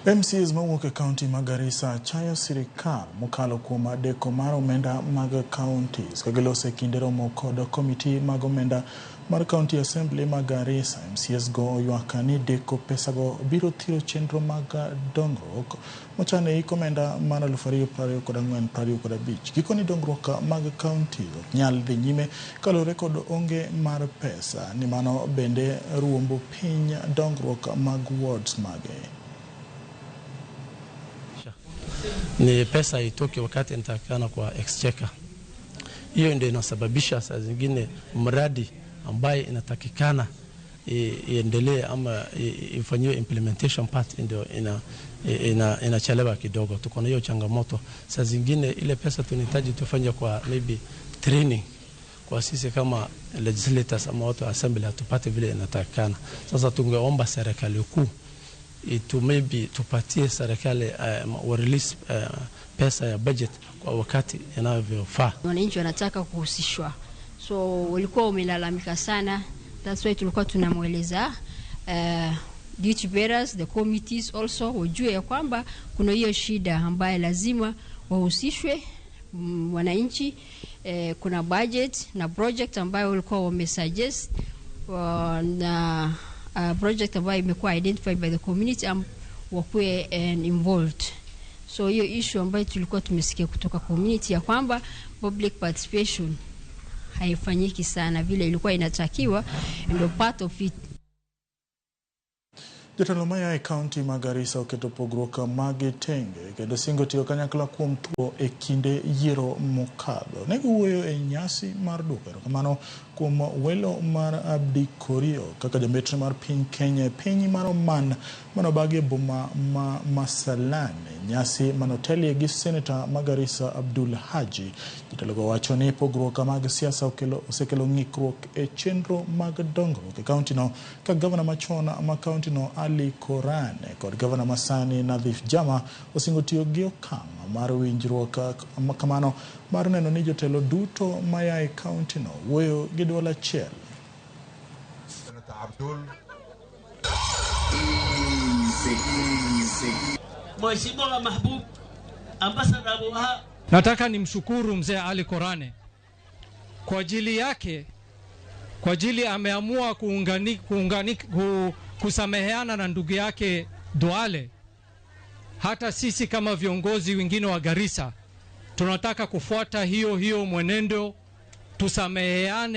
MCAs mawuok e kaunti ma Garissa chayo sirikal mokalo kuom deko mar omenda mag counties ka giloso e kinde romo kod komiti mag omenda mar County Assembly ma Garissa. MCAs go oywak ni deko pesago biro thiro chenro mag dongruok mochan e hik omenda mar 2024-2025. Gikoni dongruok mag counties ok nyal dhi nyime kaluwore kod onge mar pesa ni mano bende ruombo piny dongruok mag wards mage. Ni pesa itoke wakati inatakikana kwa exchequer. Hiyo ndio inasababisha saa zingine mradi ambaye inatakikana iendelee ama ifanyiwe implementation part ndio inachelewa kidogo. Tuko na hiyo changamoto. Saa zingine ile pesa tunahitaji tufanye kwa maybe training kwa sisi kama legislators ama watu wa assembly hatupate vile inatakikana. Sasa tungeomba serikali kuu itu maybe tupatie serikali wa release pesa ya budget kwa wakati inavyofaa. Wananchi wanataka kuhusishwa, so walikuwa wamelalamika sana. That's why tulikuwa tunamweleza duty bearers, the committees also wajue ya kwamba kuna hiyo shida ambayo lazima wahusishwe wananchi. Kuna budget na project ambayo walikuwa wamesuggest na project ambayo imekuwa identified by the community wakuwe involved. So hiyo issue ambayo tulikuwa tumesikia kutoka community ya kwamba public participation haifanyiki sana vile ilikuwa inatakiwa, ndio part of it. Jotelo maya e kaunti ma Garissa oketo pogruok mag tenge kendo singo tiyo kanyakla kuom thuo e kinde yiero mokadho. Ne giwuoyo e nyasi mar duoko erokamano kuom welo mar Abdi Korio kaka jambetre mar piny Kenya e piny mar Oman manobagi e boma ma Masalani. Nyasi manotelie gi seneta ma Garissa Abdul Haji. Jotelogo wacho ni pogruok mag siasa osekelo ng'ikruok e chenro mag dongruok e kauntino ka gavana machon ma kauntino Ali Korane kod gavana masani Nadhif Jama osingo tiyo gi okang' mar winjruok kamano mar neno ni jotelo duto maya e kauntino wuoyo gi duol achiel. Senator Abdul. Mheshimiwa Mahbub Ambassador Abu. Nataka nimshukuru mzee Ali Korane kwa ajili yake, kwa ajili ameamua kusameheana na ndugu yake Duale. Hata sisi kama viongozi wengine wa Garissa tunataka kufuata hiyo hiyo mwenendo, tusameheane.